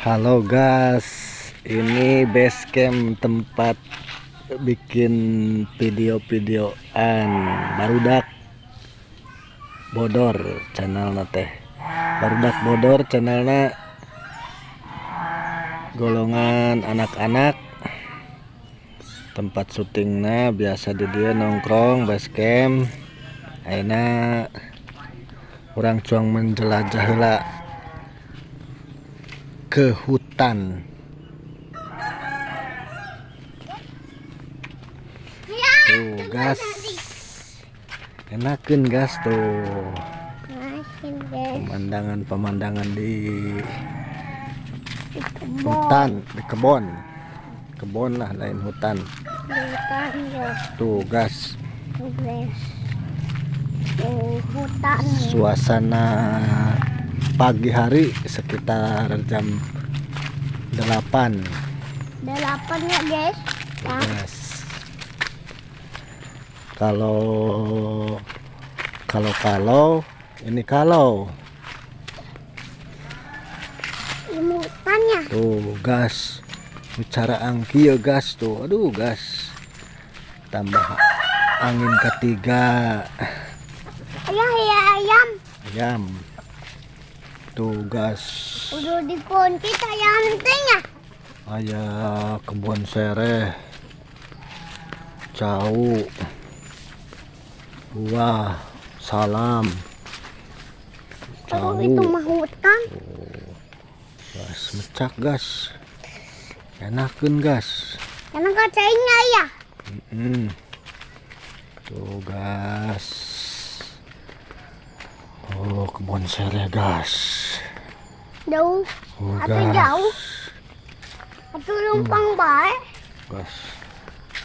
Halo guys, ini base camp tempat bikin video-videoan Barudak Bodor channel teh. Barudak Bodor channelna golongan anak-anak. Tempat syutingna biasa di dia nongkrong base camp. Ayeuna urang cuang menjelajah heula ke hutan. Tuh gas, enakeun gas tuh. Pemandangan-pemandangan di hutan, di kebon, kebon lah, lain hutan. Tuh gas. Suasana pagi hari sekitar jam 8. 8 ya guys. Ya. Yes. Kalau ini kalau hutannya. Tuh gas. Bicara angki ya gas tuh. Aduh gas. Tambah angin ketiga. Ayah ya ayam. Ayam. Tuh gas. Udah dikunci ayam tehnya. Ayah kebun sereh. Cau. Buah salam. Cau. Itu mah hutan. Oh. Gas mecak gas. Enakeun gas. Enak kacainya ya. Tuh gas. Oh, kebun sereh gas. Jauh. Oh, atau gas. Jauh. Atau lumpang bae. Gas.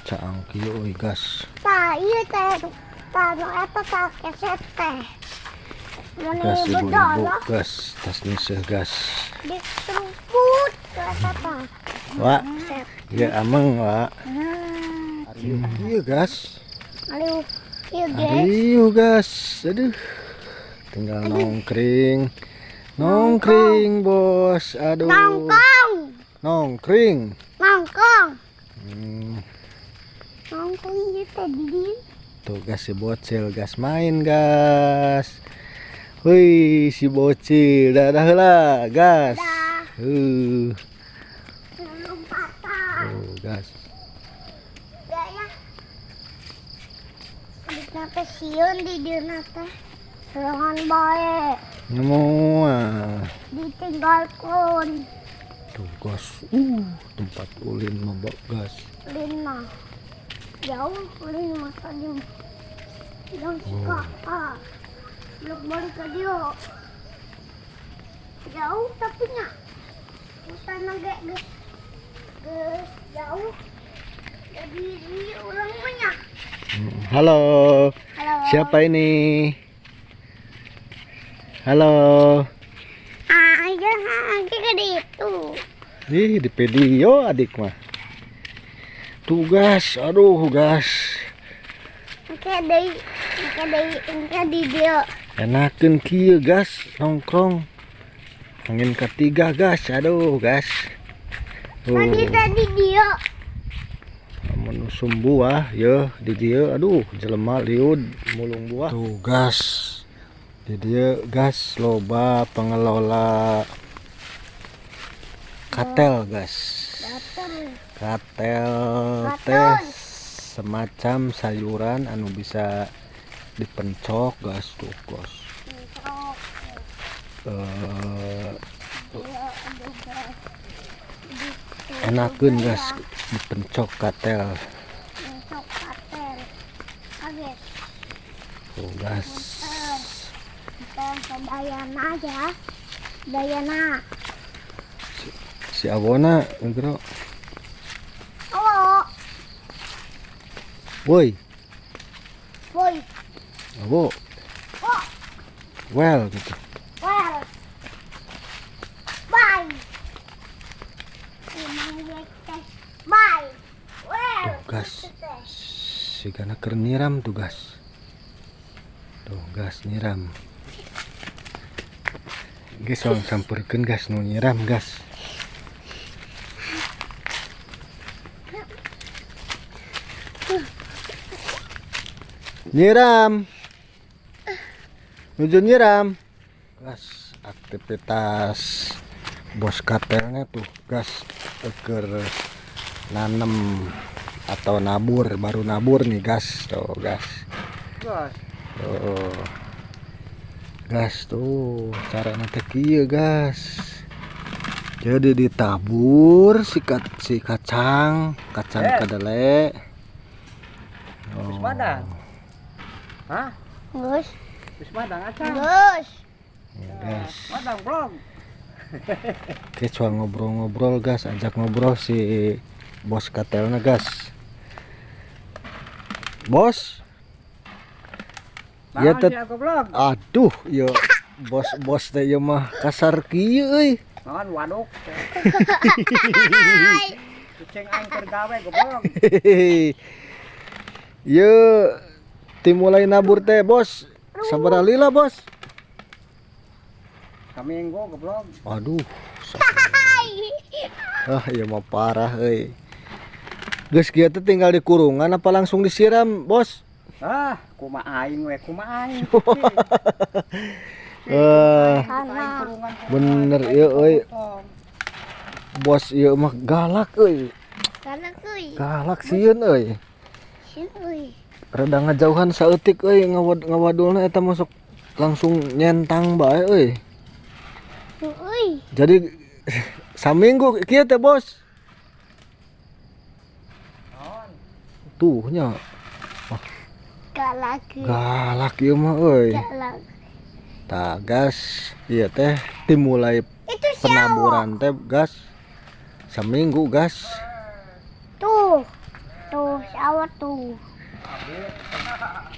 Caang kieu euy gas. Tah ieu teh tah nu eta tah keset teh. Gas ibu-ibu gas, tas niseuh gas. Diseruput eta tah. Wak. Ya ameng, Wak. Ieu gas. Aduh, ieu guys. Aduh gas. Aduh. Tinggal nongkring. Nongkring, bos. Aduh. Nongkrong. Nongkring. Nongkrong. Nongkrong gitu di. Tuh gas si bocil, gas main gas. Wih, si bocil. Dadah heula, gas. Dadah. Tuh, gas. Ya ya. Kenapa sieun di dieu teh? Serangan bae. Semua. Ditinggalkan. Tuh gas. Tempat ulin mabok gas. Ulin mah. Jauh ulin mah tadi. Jauh suka. Belum balik ke dia. Jauh tapi nya. Hutan agak geus jauh. Jadi ulang banyak. Halo. Halo. Siapa ini? Halo. Ayo, ke itu. Ih, di video adik mah. Tugas, aduh gas. Oke, deui, engke di dia. Enakeun kieu gas nongkrong. Angin ketiga gas, aduh gas. Tadi dia. Amun usum buah yeuh di dieu aduh jelema liud mulung buah. Tuh gas. Di dieu gas loba pengelola katel gas. Katel teh semacam sayuran anu bisa dipencok gas tuh gas. Enakeun gas dipencok katel. Tuh gas. Dayana aja. Dayana. Si Awona ngero. Awo. Woi. Woi. Awo. Wo. Well gitu. Well. Bye. Bye. Well. Tuh gas. Si gana keur nyiram tuh gas. Tuh gas nyiram. Guys, soal campurkeun gas nu nyiram gas. Nyiram. Nuju nyiram. Gas aktivitas bos katelnya tuh gas keur nanem atau nabur, baru nabur nih gas tuh gas. Gas. Tuh. Gas tuh carana teh kieu gas. Jadi ditabur si kacang, kacang kedelai. Wis madang. Hah? Geus. Wis madang acan. Geus. Gas. Madang belum. Oke, coba ngobrol-ngobrol gas, ajak ngobrol si bos katelnya gas. Bos. Ya aduh, ya bos-bos teh ieu mah kasar kieu euy. Naon waduk. Kucing aing keur gawe goblok. Ye timulai nabur teh bos. Sabaraha lila bos? Saminggu goblok. Aduh. Ah, ieu mah parah euy. Geus kieu teh tinggal di kurungan apa langsung disiram, bos? Ah, kumaha aing we, kumaha aing. Bener ieu euy. Bos ieu mah galak euy. Galak euy. Galak sieun euy. Sieun euy. Rada ngajauhan saeutik euy ngawadulna eta masuk langsung nyentang bae euy. Euy. Jadi saminggu kieu teh bos. Tuh nya. Galak. Galak ieu mah euy. Galak. Tah gas ieu teh dimulai penaburan teh gas seminggu gas. Tuh. Tuh sawah tuh.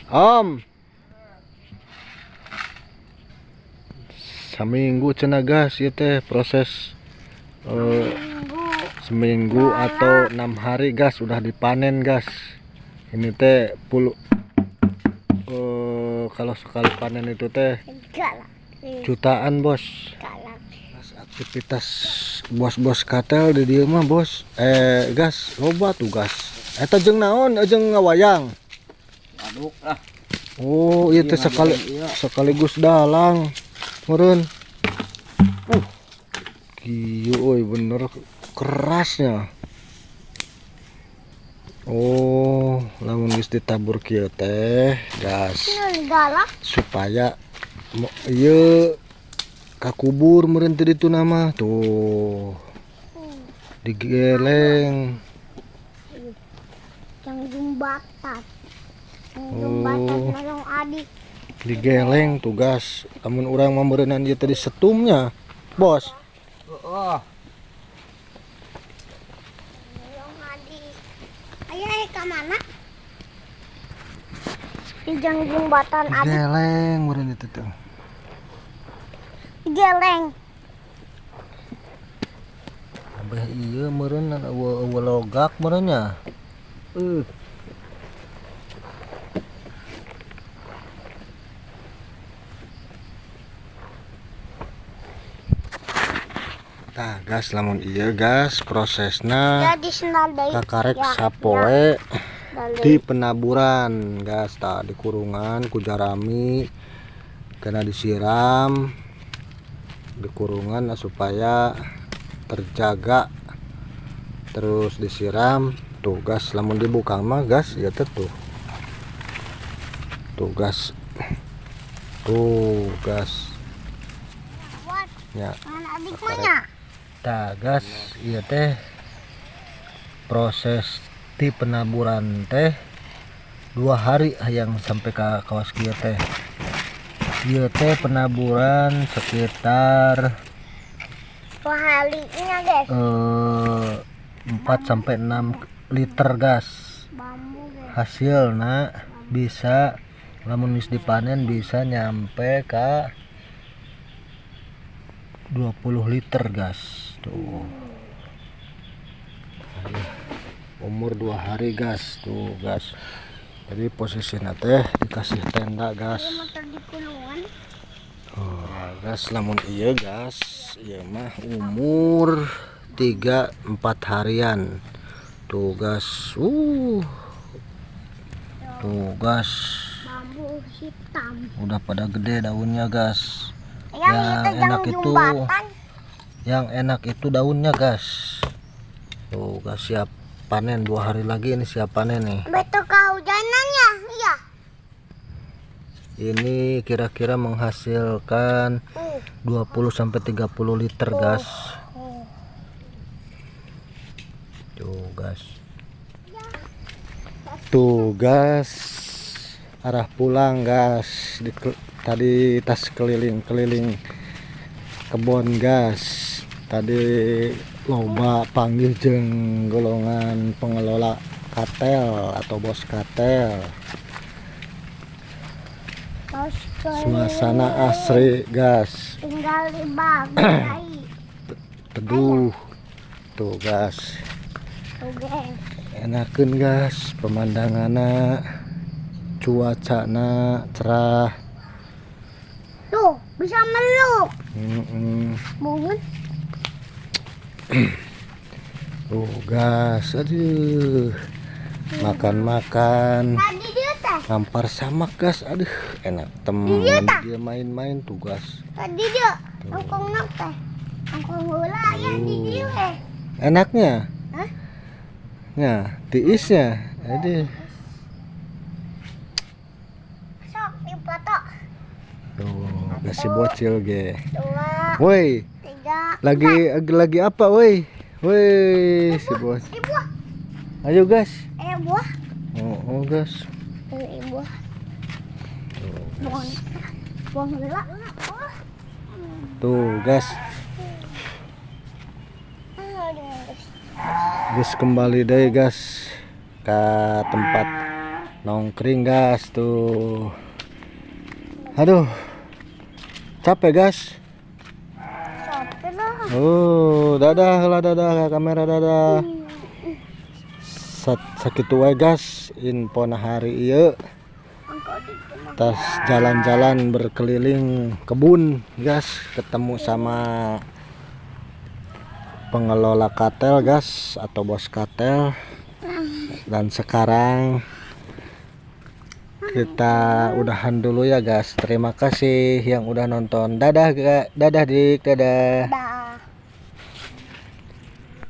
Om. Seminggu cenah gas ieu teh proses seminggu atau 6 hari gas udah dipanen gas. Ini teh puluh kalau sekali panen itu teh jutaan bos. Aktivitas bos-bos katel di dieu mah bos. Gas loba tuh gas. Eta jeung naon jeung ngawayang. Aduk lah. Oh, ieu teh sekaligus dalang meureun. Kieu euy bener kerasnya. Oh, lamun geus ditabur kieu teh gas. Supaya ieu kakubur meureun teh ditu nama tuh. Digeleng. Yang jembatan. Jembatan nolong adik. Digeleng tuh gas. Lamun urang mah meureunnan ieu teh disetumnya, bos. Heeh. Ayah ke mana? Di jembatan adik. Geleng meureun itu tuh. Geleng. Abah ieu meureun eueuh logak meureun nya. Tah gas lamun ieu gas prosesna kakarek sapoe di penaburan gas tah di kurungan ku jarami kena disiram di kurungan supaya terjaga terus disiram tuh gas lamun dibuka mah gas ya teh tuh tuh gas ya. Tah gas ieu teh proses di penaburan teh 2 hari hayang sampai ke kawas kieu teh. Ieu teh penaburan sekitar 2 harinya guys. 4 sampai 6 liter gas. Hasilna bisa lamun geus dipanen bisa nyampe ke 20 liter gas tuh. Umur 2 hari gas tuh gas. Jadi posisinya teh dikasih tenda gas. Oh, gas lamun iya gas ieu mah umur 3-4 harian tuh gas. Tuh gas. Hitam. Udah pada gede daunnya, gas. Yang, Yang itu enak yang itu. Jumbatan. Yang enak itu daunnya, gas. Tuh, gas, siap panen 2 hari lagi ini, siap panen nih. Betul kehujanan ya? Iya. Ini kira-kira menghasilkan 20 sampai 30 liter, gas. Tuh, gas. Tuh, gas. Arah pulang, gas. Tadi tas keliling-keliling kebun, gas. Tadi loba panggih jeung golongan pengelola katel atau bos katel. Terus Suasana asri, gas. Tinggal di bagai. Teduh. Tuh, gas. Tuh, guys. Enakeun, gas, pemandanganna, cuacana cerah. Tuh, bisa meluk. Bungun. Tuh, gas, aduh, makan-makan. Tadi dia teh. Ngampar samak, gas, aduh, enak temen dia main-main tuh, gas. Tadi dia nongkrong nak teh. Nongkrong bola ya di dia eh. Enaknya. Hah? Ya, tiisnya, aduh. Sok dipoto. Tuh, gas, si bocil ge. Dua, Woi, tiga. lagi apa, woi? Woi, si bos. Ibu. Ayo, gas. Eh, buah. Oh, gas. Eh, buah. Buang. Buang heula. Oh. Tuh, gas. Aduh. Gas, kembali deh, gas, ke tempat nongkring, gas, tuh. Aduh, capek, gas. Capek lah. Oh, dadah lah, dadah ke kamera, dadah. Sakitu wae, gas, info hari ieu. Angkot itu mah. Tas jalan-jalan berkeliling kebun, gas, ketemu sama pengelola katel, gas, atau bos katel, dan sekarang kita udahan dulu ya, gas. Terima kasih yang udah nonton. Dadah, dadah, dik, dadah. Dah.